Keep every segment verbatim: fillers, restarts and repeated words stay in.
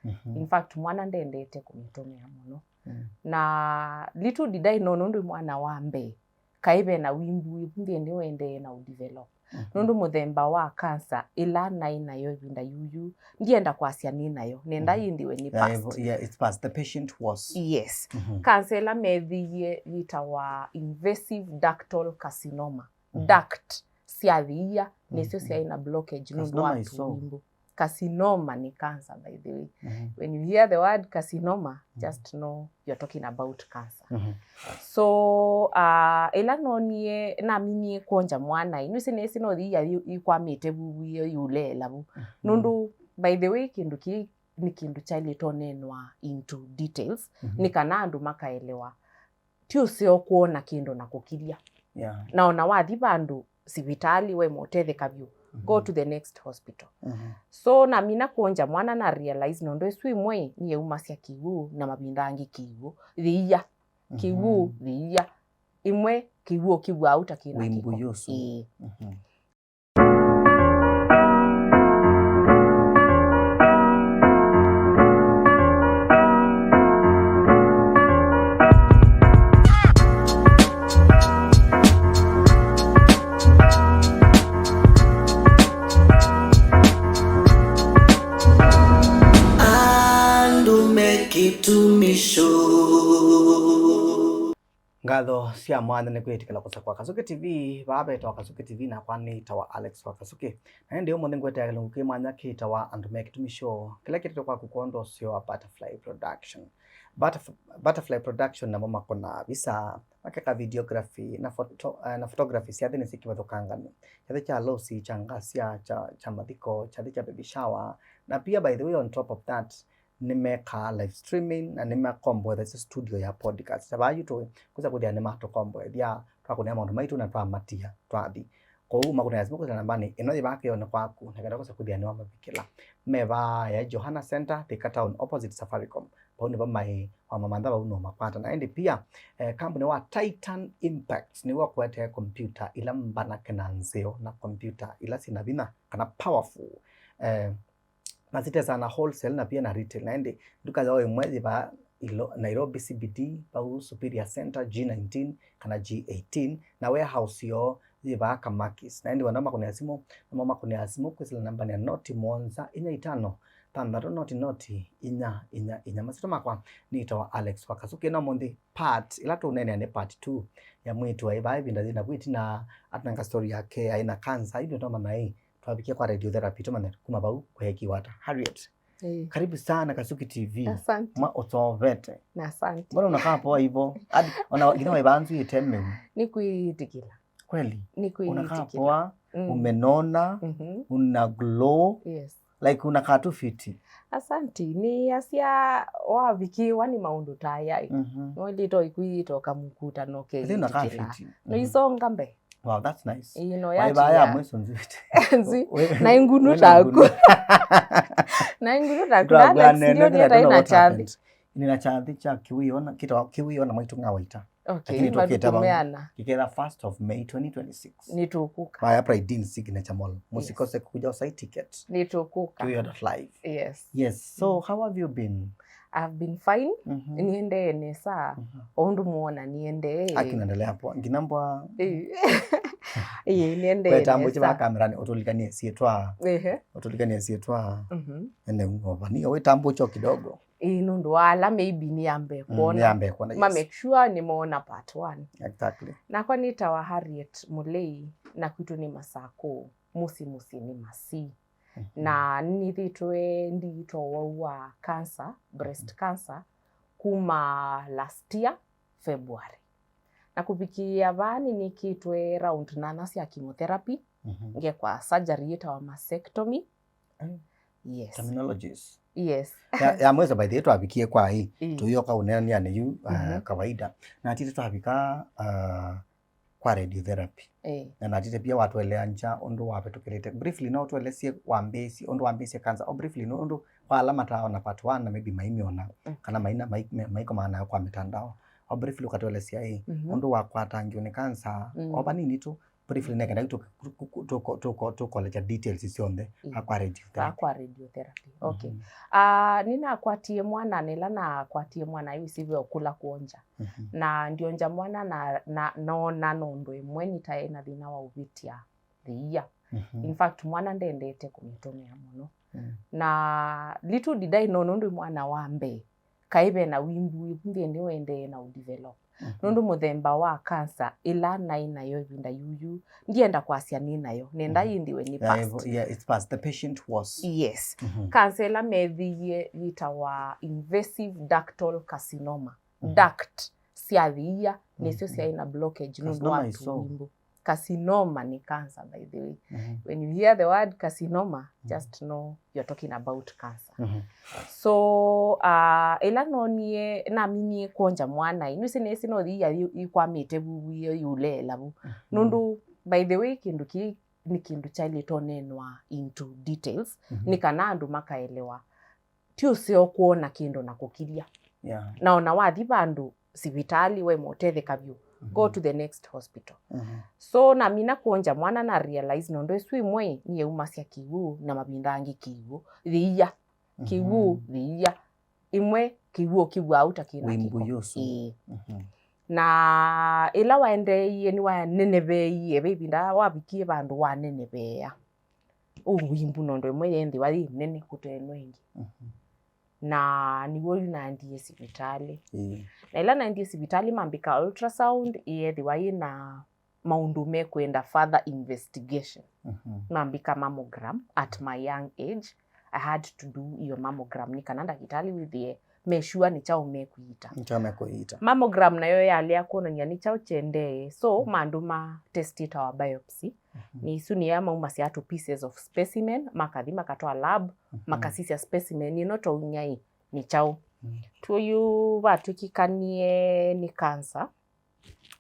Mhm. In fact, mwana ndendete kũmĩtũmĩa mũno. Mm. Na little did I know, nũndũ mwana wa mbee, kaĩ ve na wimbu wĩvu nthĩnĩ ũendee na ũdevelop. Mhm. Nũndũ mũthemba wa cancer ĩla naĩ nayo ĩvinda yuyu, ndienda kwasya nĩ nayo, nenda Mhm. yĩndĩwe nĩ Yeah, past. Evo-, yeah, it's past. The patient was. Yes. Mhm. Cancer ĩla methĩie yĩtawa invasive ductal carcinoma. Mhm. Duct sya thĩia nĩsyo Mhm. syaĩ na blockage nũndũ wa Carcinoma is so. tũwimbu. Carcinoma nĩ cancer, by the way. Mhm. When you hear the word carcinoma, Mhm. just know you're talking about cancer. Mhm. So, uh, ĩla nonie, naminie kwonja mwana, nĩwĩsĩ nĩsĩ no thĩia yu-, ikwamĩte vu, vu yu-, yuleela vu. Mhm. Nũndũ, by the way, kĩndũ kĩĩ nĩ kĩndũ kyaĩlĩte ũneenwa into details, Mhm. nĩ kana andũ makaelewa. Ti ũseo kwona kĩndũ na kũkilya. Yeah. Na ona wathi vandũ sivitalĩ, waema ũtetheka vyũ, go Mhm. to the next hospital. Mhm. So, namina kwonja mwana, na realize nũndũ ĩsu ĩmwe nĩyaumasya kĩw'ũ, na mavinda angĩ kĩw'ũ, thĩia. Kĩw'ũ, Mhm. thĩia. Ĩmwe kĩw'ũ kĩw'aa ũta kĩna Wimbu kĩko. Yusu. Ĩĩ. Mhm. Andũ me kĩtumisho. Ngatho sya mwanya nĩ kwĩtĩkĩla kũsakũa Kasuki T V. Vaa vetawa Kasuki T V, nakwa nĩtawa Alex wa Kasuki. Na ĩndĩ ũmũnthĩ ngwĩtea kĩlungu kĩ mwanya kĩtawa Andũ me Kĩtumi Show, kĩla kĩtetwe kwaku kwondũ ũseo wa Butterfly Production. Butterf-, Butterfly Production namo makũnaa visa, makeka videography na photo-, eh, na photography syathĩnĩ syĩ kĩvathũkangany'o. Kyathĩ kya harusi, kya ngasya, kya, kya mathiko, kyathĩ kya baby shower. Na pia, by the way, on top of that, nĩmekaa live streaming na nĩmakomboetha studio ya podcast. Ta vaa yu tũĩ, kwĩsa kwĩthĩa nĩmatũkomboethya, twakũnĩa maũndũ maitũ na twamatia, twathi. Kwoou makũnĩa simũ kwĩsĩla nambanĩ ĩno yĩ vaa kĩonĩ kwaku, na kenda kwĩsa kwĩthĩa nĩwamavikĩla. Me vaa ya Johana Center, Thika Town, opposite Safaricom. Vau nĩvo maĩ, wamamantha vau no makwata. Na ĩndĩ pia, eh, kambuni wa Titan Impact nĩw'o ũkũetee kompyuta ila mbanake na nzeo na kompyuta ila syĩna vinya kana powerful. Eh, Masitesa na wholesale na pia na retail. Na ĩndĩ nduka yoo ĩmwe yĩ vaa ilo-, Nairobi C B D, vau Superior Center, G nineteen kana G eighteen, na warehouse yoo yĩ vaa Kamakis. Na ĩndĩ wenda makũnĩa simũ, namo makũnĩa simũ kwĩsĩla nambanĩ ya noti mũonza inya itano thanthatũ noti noti inya inya inya. Masyĩtwa makwa nĩtawa Alex wa Kasuki. Na ũmũnthĩ part ĩla tũũneenea nĩ part two ya mwĩĩtu waĩ vaa ĩvinda yĩna vu ĩtina, atũnenga story yake aĩ na cancer. Yu nĩtwamanya ĩ, twavikie kwa radiotherapy, tũmanye kuma vau kweekiwa ata. Harriet, Ĩĩ. Karibu sana Kasuki T V. Asante. Ma ũsovete. Na asante. Mbona unakaa poa hivyo? Hadi ona nginya waiva nzu ĩte mĩu. Nĩ kwĩyĩtĩkĩla. Kweli? Nĩ kwĩyĩtĩkĩla. Unakaa poa, Mm. umenona, Mhm. una glow. Yes. Like unakaa tu fiti. Asante. Nĩ asya wavikĩwa nĩ maũndũ ta aya ĩ. Mhm. Noilĩte ĩkwĩyĩta ũkamũkuta na Lakini unakaa ũkeyĩtĩkĩla. Fiti. No Mhm. isonga mbee. Wow, that's nice. Ĩĩ, no Waiva ya yatĩĩa. Mwiso nzuite. Nzi-, We-, na ingunu wena taku. Ngunu. Na ingunu taku. Ndio na Alex, agwana ndio ndio ndio ndio ndio na what chathi. Happened. Nina chathi cha kiwiona, kita kiwiona maitu nga waita. Okay, lakini tuketa ba-, matukumeana. Kiketha first of May twenty twenty-six. Nĩtũkũka. Vaya Pride in Signature Mall. Yes. Musikose kuja usai ticket. Nĩtũkũka. Kiwiona live. Yes. Yes. So, Mm. how have you been? I've been fine. Mhm. Niendee nesa. Mhm. O ũndũ muona niendee. Aki unaendelea poa. Nginya mbwa. Eh. Eh, niendee Wetambũkye nesa. Vaa kamerani, ũtũlikanie syĩtwa. Ehe. Ũtũlikanie syĩtwa. Mhm. Ene ngova. Ni wetambũkye kidogo. Ĩĩ, nũndũ wa ala maybe nĩambe Mm, kuona. Nĩambe kuona, yes. Ma make sure nĩmoona part one. Exactly. Nakwa nĩtawa Harriet Mulei, na kwitũ nĩ Masakũ, mũsyĩ mũsyĩ nĩ Masii. Mhm. Na nĩnĩthĩtwe ndiitwa ũwau wa cancer, breast Mhm. cancer, kuma last year February. Na kũvikĩĩa vaa nĩnĩkĩtwe round nana sya chemotherapy, Mhm. ngekwa surgery yĩtawa mastectomy. Mm. Yes. Terminologies. Yes. Ya, ya mwiso, by the way, twavikie kwa hii. Ĩĩ. Tuyoka uneania ni yu, uh, Mhm. kawaida. Na titi twavika, uh, kwa radiotherapy. Ĩĩ. Na natite pia watwelea nja ũndũ wavĩtũkĩlĩte. Briefly, no ũtũelesie wambĩĩsye, ũndũ wambĩĩsye cancer. O briefly, no ũndũ kwa ala mataona part one na maybe maimiona, Mm. kana maina, mai-, me-, maikomana nayo kwa mitandao. O briefly ũkatũelesya ĩ, Mhm. ũndũ wakwatangiwe nĩ cancer, Mm. o vanini tu, Briefly, nĩ kenda tũkolekya details syonthe. Ĩĩ. Akwa radiotherapy. Akwa radiotherapy. Okay. Mhm. Ah, nĩnakwatie mwana, nĩla nakwatie mwana, ayusive ũkũla kwonja. Mhm. Na ndionja mwana na, na noona nũndũ ĩmwe nĩtaĩ na thĩna wa ũvĩtya thĩia. Mhm. In fact, mwana ndendete kũmĩtũmĩa mũno. Mm. Na little did I know, nũndũ mwana wa mbee, kaĩ ve na wimbu wĩvu nthĩnĩ ũendee na ũdevelop. Mhm. Nũndũ mũthemba wa cancer ĩla naĩ nayo ĩvinda yuyu, ndienda kwasya nĩ nayo, nenda, mhm, yĩthĩwe nĩ, yeah, past. Yeah, it's past. The patient was. Yes. Mhm. Cancer ĩla methĩie yĩtawa invasive ductal carcinoma. Mhm. Duct sya thĩia nĩsyo, mhm, syaĩ na blockage nũndũ wa, carcinoma is so, tũwimbu. Carcinoma nĩ cancer, by the way. Mhm. When you hear the word carcinoma, mhm, just know you're talking about cancer. Mhm. So, uh, ĩla nonie, naminie kwonja mwana, nĩsĩ nĩsĩ no thĩia yu-, ikwamĩte vu, vu, yu-, yuleela vu. Mhm. Nũndũ, by the way, kĩndũ kĩĩ nĩ kĩndũ kyaĩlĩte ũneenwa into details, mhm, nĩ kana andũ makaelewa. Ti ũseo kwona kĩndũ na kũkilya. Yeah. Na ona wathi vandũ sivitalĩ waema ũtetheka vyũ, go, mhm, to the next hospital. Mhm. So namina kwonja mwana na realize nũndũ ĩsu ĩmwe nĩyaumasya kĩw'ũ na mavinda angĩ kĩw'ũ thĩia. Kĩw'ũ, mhm, thĩia. Ĩmwe kĩw'ũ kĩw'aa ũta kĩna kĩko. Wimbu ũsu. Ĩĩ. Mhm. Na ĩla waendeeie nĩwaneneveeie, ve ĩvinda wavikie vandũ waneneveea. Ũwimbu nũndũ ĩmwe yethĩwa yĩ nene kũte ĩno ĩngĩ. Mhm. Na nĩw'o yu naendie sivitalĩ. Ĩĩ. Na ĩla naendie sivitalĩ mambĩka ultrasound, ĩyethĩwa yĩ na maũndũ mekwenda further investigation. Mhm. Mambĩka mammogram at my young age. I had to do iyo mammogram nĩ kana ndakĩtalĩ wĩthĩe me sure nĩ kyaũ mekũiita. Nĩ kyaũ mekũiita. Mammogram nayo yalea kwonany'a nĩ kyaũ kyendee. So, mm, mandũma test ĩtawa biopsy. Mhm. Nĩ isu nĩya maumasya tũ pieces of specimen, makathi makatwaa lab, mhm, makasisya specimen ĩno twaumya ĩ nĩ kyaũ. Mm. Twoyu vatw'ĩkĩkanie nĩ cancer.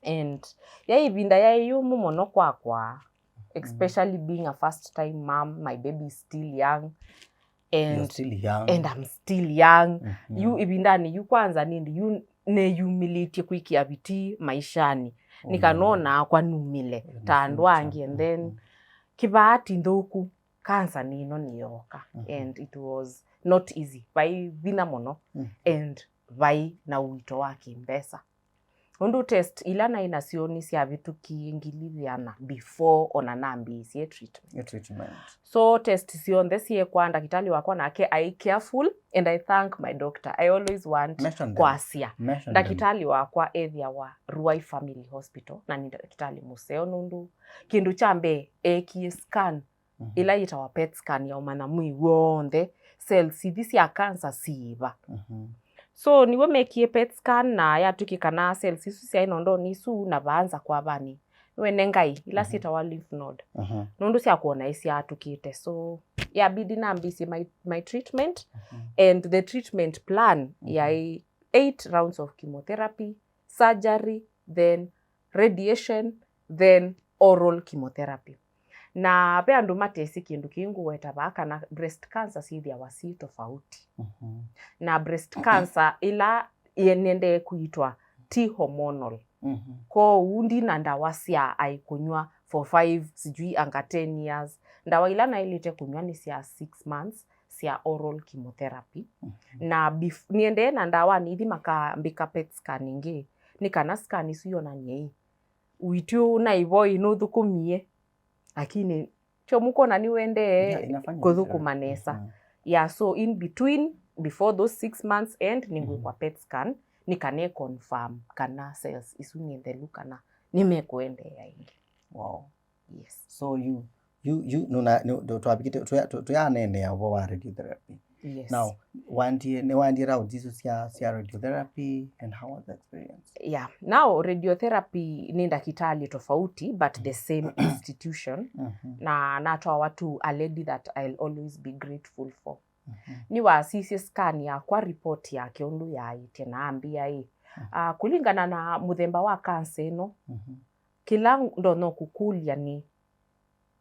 And yaĩ ĩvinda yaĩ yũmũ mũno kwakwa, mm, especially being a first time mom, my baby is still young. And, you're still young, and I'm still young. Mhm. Yu ĩvindanĩ yu kwanza nĩndĩ yu nĩyumĩlĩtye kwĩkĩa vitii maishanĩ. Nĩ kana ona nakwa numĩle ta andũ angĩ, and then, mhm, kĩvaa ti nthũku, cancer nĩ ĩno nĩyooka. Mhm. And it was not easy. Vai vinya mũno. Mhm. And vai na ũito wa kĩmbesa. Ũndũ test ila naĩ nasyo nĩsyavĩtũkie ngili ĩana before ona nambĩĩsye treatment. Nĩ treatment. So test syonthe syeekwa, ndakĩtalĩ wakwa nake aĩ careful, and I thank my doctor. I always want, mention them, kwasya, mention them, ndakĩtalĩ wakwa ethĩawa Ruai Family Hospital, na nĩ ndakĩtalĩ mũseo nũndũ kĩndũ kya mbee eekie scan, mhm, ĩla yĩtawa PET scan ya ũmanya mwĩĩ w'onthe, cells ithi sya cancer syĩva. Mhm. So nĩw'o mekie PET scan na yatw'ĩkĩka kana cells isu syaĩ nondonĩ isu na vaanza kwavanĩ. Nĩwene ngai ila, mhm, syĩtawa lymph node. Mhm. Nũndũ syakwona ĩsyaatũkĩte. So yabidi nambĩĩsye my, my treatment, mhm, and the treatment plan, mhm, yaĩ eight rounds of chemotherapy, surgery, then radiation, then oral chemotherapy. Na ve andũ matesĩ kĩndũ kĩĩ ngũweta vaa kana breast cancer syĩthĩawa syĩ tofauti. Mhm. Na breast cancer ĩla nĩendee kũitwa ti hormonal. Mhm. Kwoou ndina ndawa sya aĩ kũnyw'a for five, sijui anga ten years. Ndawa ila naĩlĩte kũnyw'a nĩ sya six months sya oral chemotherapy. Mhm. Na bef-, nĩendee na ndawa nĩithi makambĩka PET scan ĩngĩ, nĩ kana scan isu yonany'e ĩ, ũitũ ũnaĩ vo ĩ nũthũkũmie, lakini kyo mũkona nĩwendee, yeah, inafanya kũthũkũma nesa. Mhm. Yeah, so in between, before those six months end, nĩngwĩkwa, mhm, PET scan, nĩ kana ĩ confirm kana cells isu nĩ nthelu kana nĩmekũendeea ĩngĩ. Wow. Yes. So you, you, you, nuna, nu-, tu-, twavikite, tuya-, tu-, tuyaneenea ũvoo wa radiotherapy. Yes. Now, wandie, nĩwandie rounds isu sya, sya radiotherapy, and how was the experience? Yeah. Now, radiotherapy nĩ ndakĩtalĩ tofauti, but the same institution. Mhm. Na natwawa to a lady that I'll always be grateful for. Mhm. Nĩwasisye scan yakwa, report yake ũndũ yaĩtye, na ambĩa ĩ, mhm, ah, kũlingana na mũthemba wa cancer ĩno, mhm, kĩla ndonya kũkũlya nĩ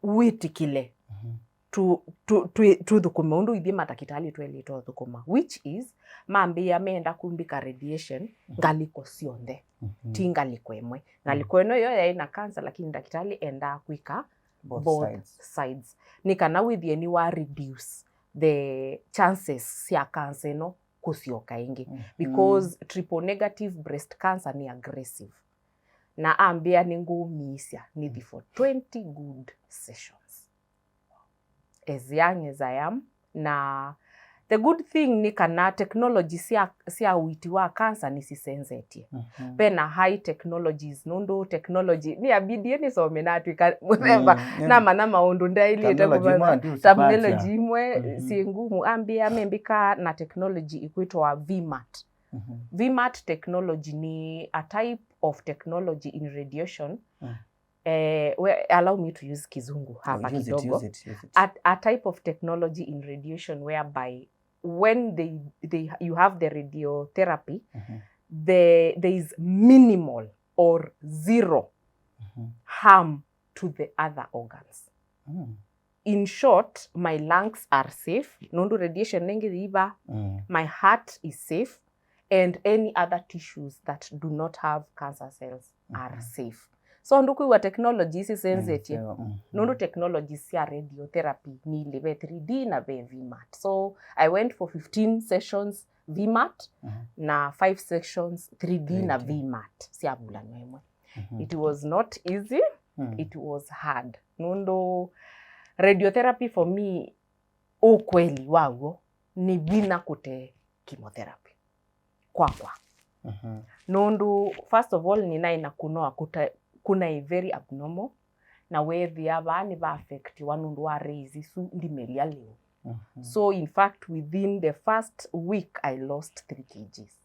wĩtĩkĩle, mhm, tu-, tu-, twi-, tũthũkũme ũndũ ithyĩ matakĩtalĩ twaĩlĩte ũthũkũma, which is mambĩĩa meenda kũmbĩka radiation ngalĩko syonthe, ti ngalĩko ĩmwe. Ngalĩko ĩno yo yaĩ na cancer, lakini ndakĩtalĩ endaa kwĩka both sides, nĩ kana wĩthĩe nĩ wa reduce the chances sya cancer ĩno kũsyoka ĩngĩ, because triple negative breast cancer nĩ aggressive. Na ambĩa nĩngũũmiisya nĩthi for twenty good sessions, as young as I am. Na the good thing nĩ kana technology sya, sya ũiiti wa cancer nĩsisenzetye. Ve na high technologies, nũndũ technology nĩ abidie nĩsome natw'ĩka mũthemba, namanya maũndũ ndaĩlĩte kũmanya. Terminology imwe syĩ ngumu. Ambĩa membĩka na technology ĩkwĩtwa VMAT. VMAT technology nĩ a type of technology in radiation. Eh, we, allow me to use kizungu hapa kidogo. A, a type of technology in radiation whereby when they, they, you have the radiotherapy, the, there is minimal or zero harm to the other organs. In short, my lungs are safe, nũndũ radiation nĩngĩ yĩva, my heart is safe, and any other tissues that do not have cancer cells are safe. So ndũkwĩw'a technology isi senzetye, nũndũ technology sya radiotherapy nĩ ilĩ, ve three D na ve VMAT. So I went for fifteen sessions VMAT na five sessions three D na VMAT sya vulanyo ĩmwe. It was not easy, it was hard. Nũndũ radiotherapy for me, ũkweli waw'o, nĩ vinya kũte chemotherapy kwakwa. Nũndũ, first of all, nĩnaĩ na kũnoa kũta-, kũnaĩ very abnormal, na weethĩa vaa nĩva affectiwa nũndũ wa rays isu ndimelya lĩu. So, in fact, within the first week, I lost three kilograms.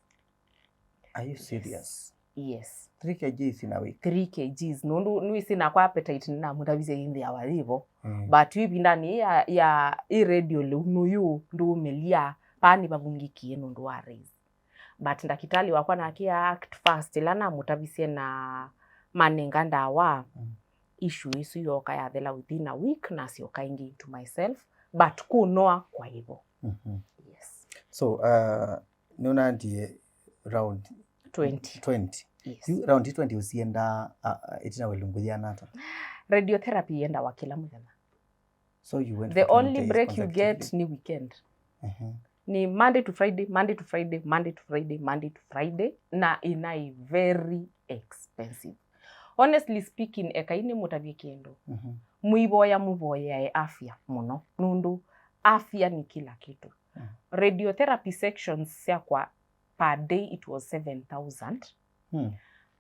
Are you serious? Yes. Three kilograms in a week? Three kilograms. Nũndũ nĩwĩsĩ nakwa appetite nĩnamũtavisye ĩnthĩawa yĩvo. But yu ĩvindanĩ ya, ya ĩ radio lĩu nũyũ ndũũmelya, paa nĩvavungĩkie nũndũ wa rays. But ndakĩtalĩ wakwa nake a act fast, ĩla namũtavisye na manenga ndawa, issue ĩsu yooka yathela within a week, nasyoka ĩngĩ into myself, but kũnoa kwaĩvo. Yes. So, uh, nĩũnaendie round twenty. Twenty. Yes. Yu round twenty ũsiendaa, uh, uh, ĩtina wa ilungu yĩana ata? Radiotherapy yendawa kĩla mũthenya. So you went for twenty days consecutively? The only break you get ni weekend. Ni Monday to Friday, Monday to Friday, Monday to Friday, Monday to Friday, na ĩnaĩ very expensive. Honestly speaking, ekai nĩmũtavye kĩndũ. Mũivoya mũvoyeae afya mũno, nũndũ afya ni kila kitu. Radiotherapy sections syakwa per day it was seven thousand.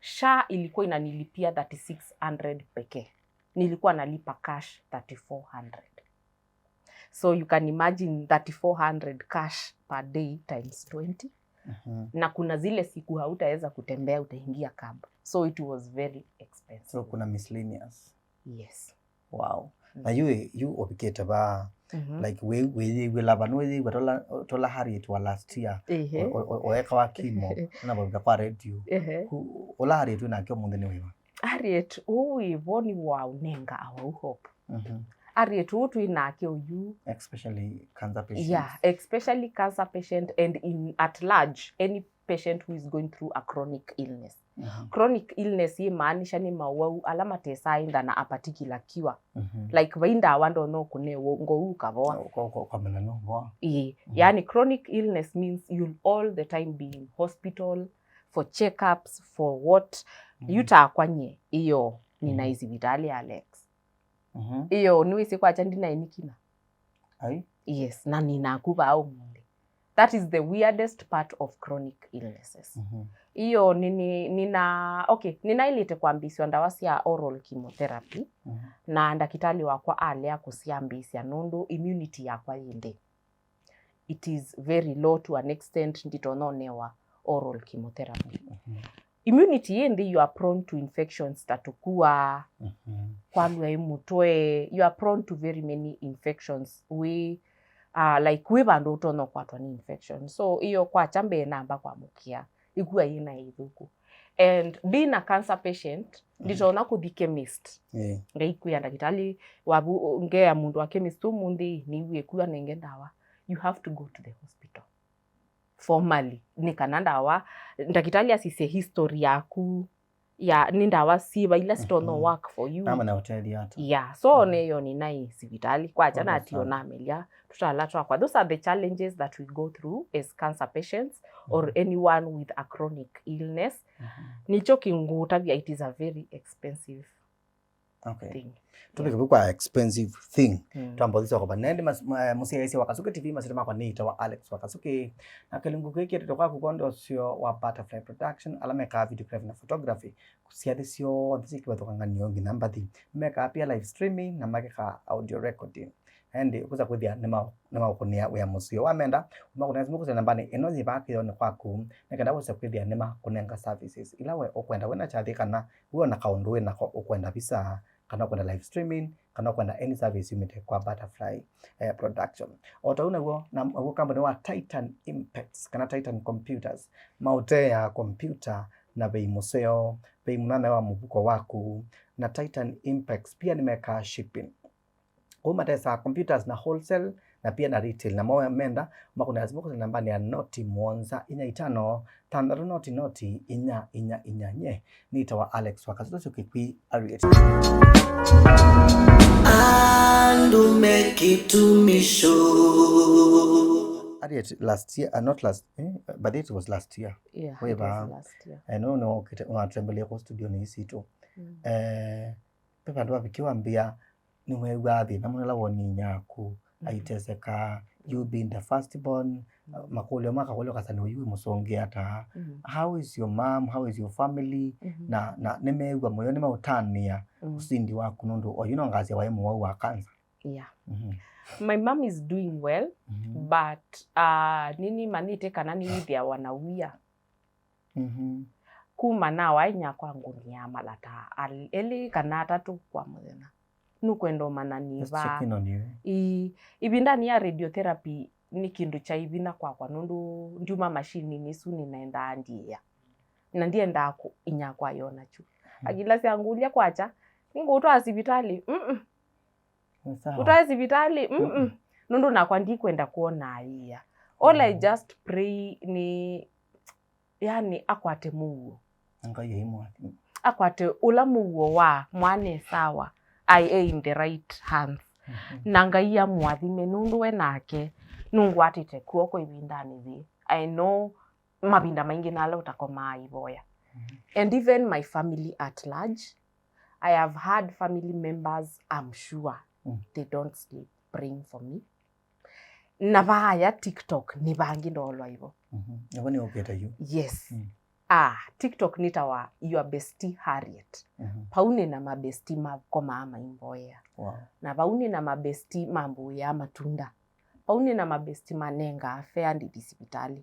SHA ilikuwa inanilipia thirty-six hundred pekee. Nilikuwa nalipa cash thirty-four hundred. So you can imagine thirty-four hundred cash per day times twenty. Na kuna zile siku hautaweza kutembea, utaingia cab. So it was very expensive. So kuna miscellaneous. Yes. Wow. Na yu, yu ũvikĩte va, like, wĩ, wĩyĩw'ĩla va, nĩwĩyĩw'a tola, tola Harriet wa last year, o-, o-, o-, oeka wa kimo, na vavika kwa radio. Ku-, ũla Harriet wĩ nake ũmũnthĩ nĩ wĩva? Harriet ũũ wĩvo nĩ wa ũnenga awau hope. Harriet ũũ twĩ nake ũyu. Especially cancer patients. Yeah, especially cancer patient and in at large, any patient who is going through a chronic illness. Chronic illness yĩmaanisha nĩ mawau ala matesaa ĩndana a particular cure. Like, vai ndawa ndonya ũkũnewa ngou ũkavoa. Kwa, kwa, kwa melanoma. Ĩĩ. Yani, chronic illness means you'll all the time be in hospital for checkups, for what? Yu takwa nye, ĩyo, nĩnaĩ sivitalĩ, Alex. Ĩyo, nĩwĩsĩ kwakya ndinaĩ nĩkina. Ai? Yes, na nĩnaku vaa ũmũnthĩ. That is the weirdest part of chronic illnesses. Iyo, nini, nina, okay, ninaĩlĩte kwambĩĩsya ndawa sya oral chemotherapy, na ndakĩtalĩ wakwa alea kũsyambĩĩsya nũndũ immunity yakwa yĩ nthĩ. It is very low to an extent, nditonya ũnewa oral chemotherapy. Immunity yĩ nthĩ, you are prone to infections ta tũkua, kwalw'a ĩ mũtwe, you are prone to very many infections. Wĩ, uh, like, wĩ vandũ ũtonya ũkwatwa nĩ infection. So, iyo kwakya mbee namba kwamũkĩa ĩkua yĩna ĩthũku. And being a cancer patient, nditonya kũthi chemist. Ngaikwĩa ndakĩtalĩ, wavu, ngea mũndũ wa chemist ũmũnthĩ, nĩw'e ĩkua nenge ndawa. You have to go to the hospital. formally, nĩ kana ndawa, ndakĩtalĩ asisye history yaku ya nĩ ndawa syĩva ila sitonya Mhm. work for you. Namanya ũtethya ata. Yeah, so Mhm. neyo nĩnaĩ sivitalĩ kwakya Pole natio sana. Namelya tũtala twakwa. Those are the challenges that we go through as cancer patients or Mhm. anyone with a chronic illness. Mhm. Nĩkyo kĩngũtavya, it is a very expensive Okay. thing. Tũvike vu kwa expensive thing. Mm. Twamba ũthisa kwamba nendi mas- ma- mũsyaĩĩsya wa Kasuki T V, masyĩtwa makwa nĩtawa Alex wa Kasuki. Na kĩlungu kĩĩ kĩetete kwaku kwa ũndũ ũseo wa Butterfly Production, ala mekaa videography na photography. Syathi syonthe syĩ kĩvathũkang'anio nginya mbathi. Mekaa pia live streaming na makekaa audio recording. Ĩndĩ ũkwĩsa kwĩthĩa nĩma- nĩmaũkũnĩa wĩa mũseo. Wamenda, ũmakũnĩa simũ kũsya nambanĩ ĩno yĩ vaa kĩonĩ kwaku, nĩ kenda wĩse kwĩthĩa nĩmakũnenga services ila we ũkwenda. Wĩna kyathĩ kana wĩ na kaũndũ wĩ nako, ũkwenda visa, kana ũkwenda live streaming, kana ũkwenda any service yumĩte kwa Butterfly, eh, Production. O ta ũu naw'o, na- naw'o kambuni wa Titan Impex kana Titan Computers maũteaa kompyuta na vei mũseo, vei mũnyanyae wa mũvuko waku, na Titan Impex pia nĩmekaa shipping. Kũu matesaa computers na wholesale na pia na retail. Na mo menda makũnĩa simũ kũsya nambanĩ ya noti mũonza inya itano thanthatũ noti noti inya inya inya. Nye nĩtawa Alex wa Kasuki Kĩkwi Harriet. Andũ me kĩtumisho. Harriet, last year, uh, not last, eh, but it was last year. Yeah, Wĩ it vaa. Was last year. Eh, no, no, ũkĩte- ũnatũtembelea kwa studio nĩ isitũ. Mm. Eh, ve vandũ vavikiwa mbia, nĩweew'aa thĩna mũno ĩla woni inyia waku Mm. aiteseka, you being the first born, Mm. makũlyo makakũlyo kasani ũyu wĩ mũsũngĩa ata? Mm. How is your mom? How is your family? Mhm. Na, na nĩmeew'a mũyo, nĩmaũtanĩa Mm. ũsindi waku nũndũ oyu no ngasya waĩ mũwau wa cancer. Yeah. Mhm. My mom is doing well, Mhm. but uh, nĩnĩmanyĩte kana nĩwĩthĩawa na wia. Mhm. Kuma nawa inyakwa ngũnĩaa malata al- elĩ kana atatũ kwa mũthenya. Nũkwenda ũmanya nĩ Just vaa. Check in on you. Ĩĩ, ĩvindanĩ ya radiotherapy nĩ kĩndũ kya ĩvinya kwakwa nũndũ ndiuma mashininĩ ĩsu nĩnaendaa ndiĩa. Na ndiendaa kũ- inyakwa yona kyu. Mm. Akilasya ngũlya kwakya, nĩngũũtwaa sivitalĩ? Mm-mm. Nĩ sawa. Ũtwae sivitalĩ? Mm-mm. Mm-mm. Nũndũ nakwa ndikwenda kwona ĩĩa. All I Mm. just pray nĩ, yani, akwate mũuo. Na Ngai aimwathima. Akwate ũla mũuo wa mwana e sawa, I am in the right hands. Mhm. Na Ngai amũathime nũndũ we nake nũngwatĩte kw'oko ĩvindanĩ yĩĩ. I know mavinda maingĩ nala ũtakomaa ivoya. Mhm. And even my family at large, I have had family members, I'm sure, mm, they don't sleep praying for me. Na vaaya TikTok nĩ vangĩ ndoolwa ivo. Mhm. Avo nĩ ũkĩte yu. Yes. Mm. Ah, TikTok nĩtawa your bestie Harriet. Mhm. Vau nĩ na mabesti makomaa maimboea. Wow. Na vau nĩ na mabesti mambũĩa matunda. Vau nĩ na mabesti manengaa fare ndithi sivitalĩ.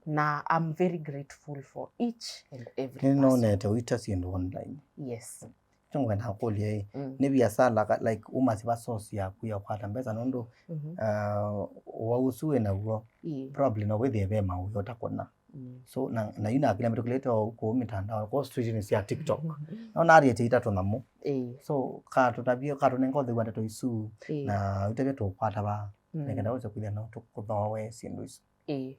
Na I'm very grateful for each and every person. Nĩnonete ũita syĩndũ online. Yes. Kyo ngwenda kũlya ĩ, mm, nĩ viasala ka-, like, umasya va source yaku ya kwata mbesa nũndũ, mhm, uh, ũwau ũsu wĩ naw'o, ĩĩ, probably no wĩthĩe ve mawĩa ũtakũna. Mm. So, na, na yu nakĩlya mĩtũkĩlĩte o kũu mĩtandao, kwa street-inĩ sya TikTok. No narĩtie itatũ nyamũ. Ĩĩ. So, katũtavye, katũnenga ũtheu wa ndeto isu, ĩĩ, na ũtavye tũkwata va, mm, nĩkenda wĩse kwĩthĩa no tũkũthooe syĩndũ isu. Ĩĩ.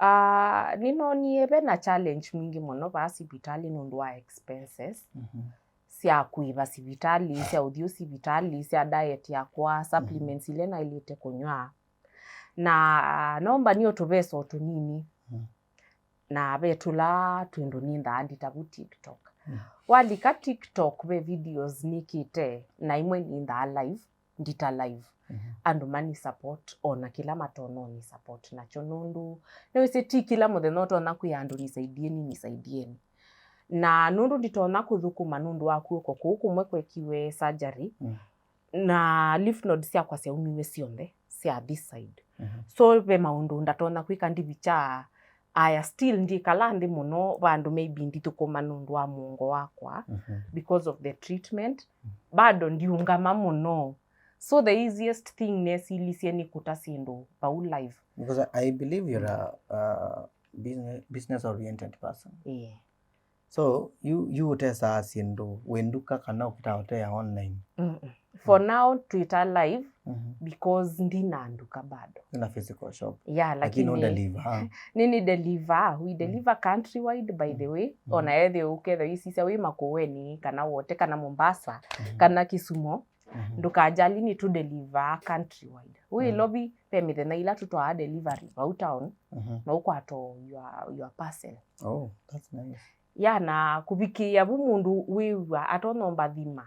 Ah, nĩnonie ve na challenge mwingĩ mũno vaa sivitalĩ nũndũ wa expenses, mhm, sya kũĩva sivitalĩ, sya ũthiũ sivitalĩ, sya diet yakwa, mhm, supplements ila naĩlĩte kũnyw'a. Na, ah, nomba nĩ o tũvesa o tũnini. Mhm. Na ve tũla twĩndũ nĩnthaa ndita vu TikTok. Mhm. Walika TikTok ve videos nĩkĩte, na imwe nĩnthaa live, ndita live. Mhm. Andũ mani support, o na kĩla matonya ni support nakyo nũndũ nĩwĩsĩ ti kĩla mũthenya ũtonya kwĩa andũ nisaidieni, nisaidieni. Na nũndũ nditonya kũthũkũma nũndũ wa kw'oko kũu kũmwe kwekiwe surgery, mm, na lymph node syakwa syaumiwe syonthe sya this side. Mhm. So ve maũndũ ndatonya kwĩka ndivikya, aya, still ndikala nthĩ mũno vandũ maybe ndithũkũma nũndũ wa mũongo wakwa, mhm, because of the treatment. Mhm. Bado ndiũngama mũno. So the easiest thing nesilisye nĩ kũta syĩndũ vau live. Because I believe you're a, a business, business oriented person. Yeah. So, yu, yu ũtesaa syĩndũ wĩ nduka kana ũkĩtaa ũtea online? Mm-mm. For now, twĩta live, mhm, because ndina nduka bado. Ndina physical shop. Yeah, lakini no deliver, ha? Nini deliver, we deliver countrywide, by the way. Mm. Ona ethĩ ũkethwa isisya wĩ Makueni, kana Wote, kana Mombasa, mhm, kana Kisumu, mhm, ndũkajali nĩ tũ deliver countrywide. Wĩ, mm, Lovi, ve mĩthenya ila tũtwaa delivery vau town, mhm, na ũkwata your, your parcel. Oh, that's nice. Ya, na kũvikĩĩa vu mũndũ wĩw'a atonya ũmbathima,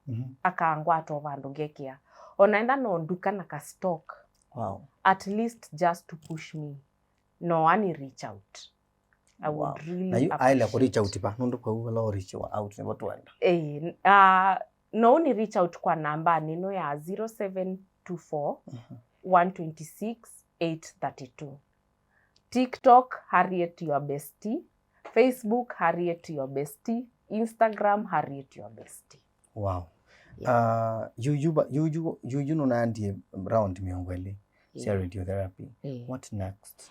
mhm, akangwata o vandũ ngekĩa. Ona enda no nduka na ka stock. Wow. At least just to push me. No ani reach out. I would, wow, really, na yu aile ku reach out pa nundu kwa uwe lo reach out nivo twenda. Eh, uh, no ni reach out kwa namba nino ya zero seven two four, one twenty six, eight thirty two. TikTok, Harriet Your Bestie. Facebook, Harriet Your Bestie. Instagram, Harriet Your Bestie. Wow. Yeah. Uh, yu, yu, ba- yu, yu, yu, yu nunandie round mĩongo ĩlĩ sya, yeah, radiotherapy. Yeah. What next?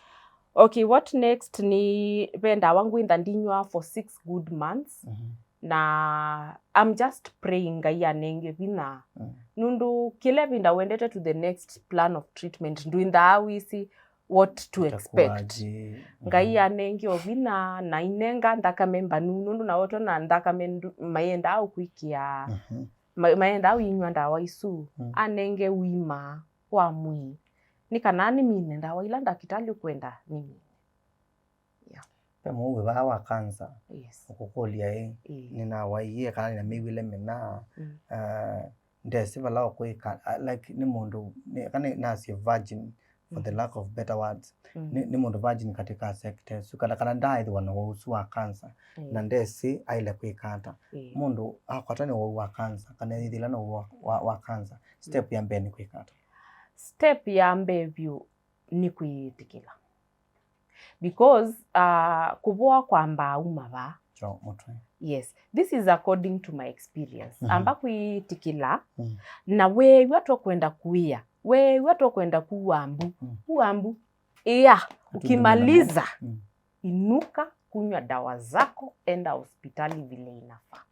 Okay, what next ni ve ndawa ngwĩntha ndinywa for six good months. Mhm. Na I'm just praying Ngai anenge vinya. Mm. Nundu kĩla ĩvinda wendete to the next plan of treatment, ndwĩnthaa wĩsĩ what to expect. Itakuwaje? Ngai, mhm, anenge o vinya na inenga nthakame mbanu, nundu na wotwa na nthakame ndu- mayendaa ũkwĩkĩa, mhm, ma- mayendaa ũinywa ndawa isu. Mm. Anenge wima wa mwĩĩ, nĩ kana nĩmine ndawa ila ndakĩtalĩ ũkwenda nĩmine. Yeah. Ve mũuo vaa wa kanza, yes, ũkũkũlya ĩ, ĩĩ, nĩnawaiie kana nĩnamĩw'ĩle mĩna? Mm. Uh, ndesĩ vala ũkwĩka, uh, like, nĩ mũndũ nĩ- kana nasye virgin, for the, mm, lack of better words. Mm. Nĩ, nĩ mũndũ virgin katika sekta ĩsu, kana, kana ndaaĩthĩwa na ũwau ũsu wa kanza, ĩĩ, na ndesĩ aĩle kwĩka ata. Ĩĩ. Mũndũ akwatwa nĩ ũwau wa kanza kana ethĩla na ũwau wa, wa, wa kanza, step, mm, ya mbee nĩ kwĩka ata? Step ya mbee vyũ nĩ kwĩyĩtĩkĩla. Because uh, kũvoa kwambaa uma vaa. Kyo mũtwe. Yes, this is according to my experience. Mhm. Amba kwĩyĩtĩkĩla, mm, na weew'a tokwenda kũĩa, weew'a tokwenda kuwa mbu, mm, kuwa mbu. Ĩa, ukimaliza, mm, inuka, kunywa dawa zako, enda hospitali vile inafaa.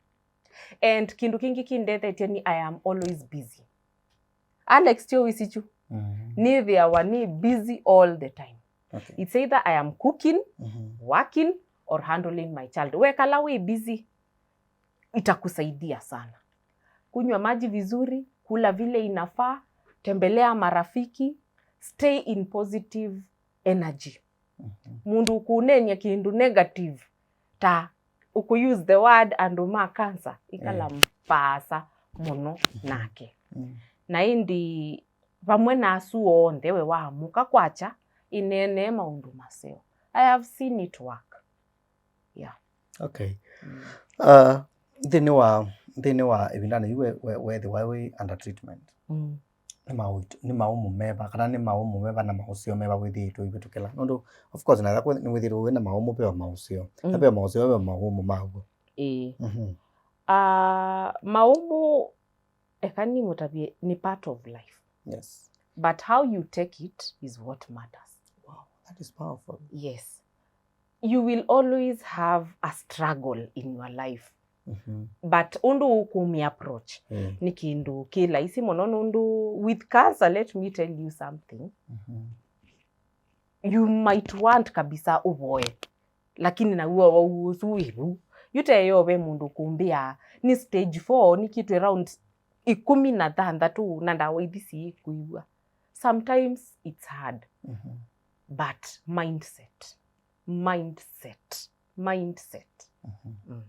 And kĩndũ kĩngĩ kĩndethetye nĩ I am always busy. Alex, tyo wĩsĩ kyu? Mhm. Nĩthĩawa nĩ busy all the time. Okay. It's either I am cooking, mhm, working, or handling my child. Wekala wĩ busy, itakusaidia sana. Kunywa maji vizuri, kula vile inafaa, tembelea marafiki, stay in positive energy. Mhm. Mũndũ ũkũneeny'a kĩndũ negative, ta ũkũ use the word andũ ma cancer, ikala, eh, mpaasa mũno, mhm, nake. Mm. Na ĩndĩ vamwe na asu onthe, we waamũka kwakya, ĩneenee maũndũ maseo. I have seen it work. Yeah. Okay. Mm. Uh, nthĩnĩ wa, nthĩnĩ wa ĩvindanĩ yu we- we- weethĩwa wĩ under treatment, mm, nĩ maũito- nĩ maũmũ meva, kana nĩ maũmũ meva na maũseo meva wĩthĩĩtwe ũivĩtũkĩla? Nũndũ, of course, na yaku nĩwĩthĩĩtwe wĩ na maũmũ, ve o maũseo. Na, mm, ve o maũseo, ve o maũmũ maw'o. Ĩĩ. Mhm. Ah, maũmũ, eka nĩmũtavye, nĩ part of life. Yes. But how you take it is what matters. Wow, that is powerful. Yes. You will always have a struggle in your life. Mhm. But ũndũ ũkũmi approach, mm, nĩ kĩndũ kĩ laisi mũno nũndũ with cancer, let me tell you something. Mhm. You might want kabisa ũvoe, lakini naw'o wau ũsu wĩ vu. Yu teyo ve mũndũ kũmbĩa nĩ stage four, nĩkĩtwe round ikũmi na thanthatũ na ndawa ithi siĩkwĩw'a. Sometimes it's hard. Mhm. But mindset. Mindset. Mindset. Mhm. Mm.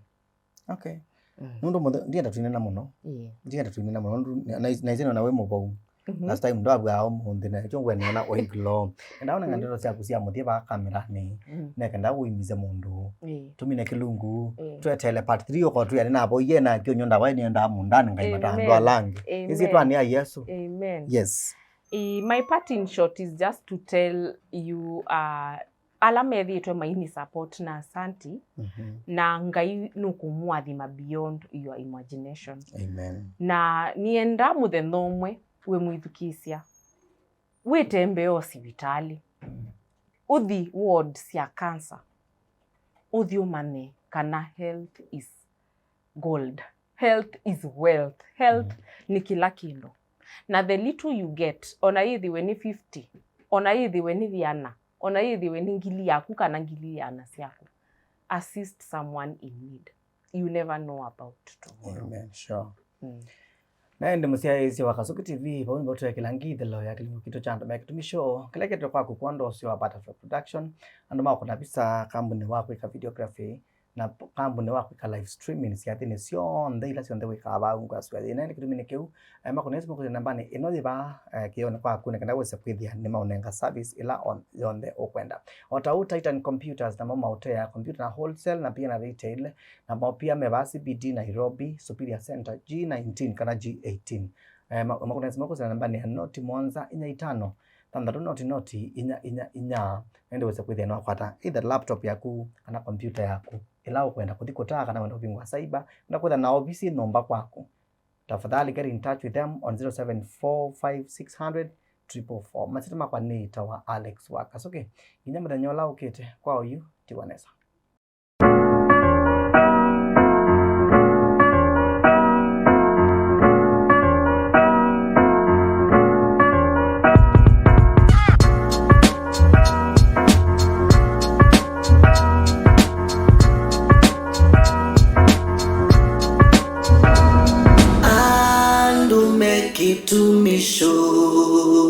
Okay. Mm. Nũndũ mũthe- ndienda twinena mũno. Ĩĩ. Ndienda twinena mũno. Nũndũ na- na- naisĩ nona wĩ mũvou. Mhm. Last time ndwavwaa ũmũnthĩ na kyo ngwene ona oiglo. Enda ona, mm, ndeto syaku sya mũthie vaa kameranĩ. Mm. Neke nda ũimbise mũndũ. Ĩĩ. Tumine kĩlungu. Ĩĩ. Twetele part three oko twĩane navo iye na kĩonyo ndawa nĩenda mũndani ngai, amen, matandũ alangi. Amen. Ĩsĩ twani ya Yesu. Amen. Yes. Eh, my part in short is just to tell you, uh, ala methĩĩtwe maini support na asanti, mhm, na Ngai nũkũmũathima beyond your imagination. Amen. Na nĩenda mũthenya ũmwe wĩ mwĩthukĩĩsya, wĩtembee o sivitalĩ, mm, ũthi ward sya cancer, ũthi ũmanye kana health is gold. Health is wealth. Health Mm. nĩ kĩla kĩndũ. Na the little you get, ona yĩthĩwe nĩ fifty, ona yĩthĩwe nĩ ĩana, ona yĩthĩwe nĩ ngili yaku kana ngili ĩana syaku, assist someone in need. You never know about tomorrow. Amen. Sure. Mm. Na ĩndĩ mũsyaĩĩsya wa Kasuki T V, vau nĩvo twekĩla ngithĩlo ya kĩlungu kitũ kya andũ me kĩtumi show, kĩla kĩtwe kwaku kwa ũndũ ũseo wa Butterfly Production, andũ ma kũna visa, kambuni wa kwĩka videography, na p-, kambuni wa kwĩka live streaming syathĩnĩ syonthe ila syonthe wĩkaa vaa ungu wa sua yĩĩ. Na ĩndĩ kĩtumi nĩ kĩu, eh, makũna ĩsu makũsya nambanĩ ĩno yĩ vaa, eh, kĩonĩ kwaku, nĩ kenda wĩse kwĩthĩa nĩ maũnenga service ĩla on-, yonthe ũkwenda. O ta ũu Titan Computers namo maũteaa computer na wholesale na pia na retail, na mao pia me vaa C B D Nairobi, Superior Center, G nineteen kana G eighteen. Eh, ma-, makũna ĩsu makũsya nambanĩ ya noti mũonza inya itano, thanthatũ noti noti inya inya inya. Na ĩndĩ wĩse kwĩthĩa nĩwakwata either laptop yaku kana computer yaku ĩla ũkwenda kũthi kũtaa kana wenda kũvingũa cyber, wenda kwĩtha na ovisi nyũmba kwaku. Tafadhali get in touch with them on zero seven four five six hundred triple four. Masyĩtwa makwa nĩtawa Alex wa Kasuki. Nginya mũthenya ũla ũkĩte, kwa oyu, tiwa nesa. Andũ me kĩtumi show.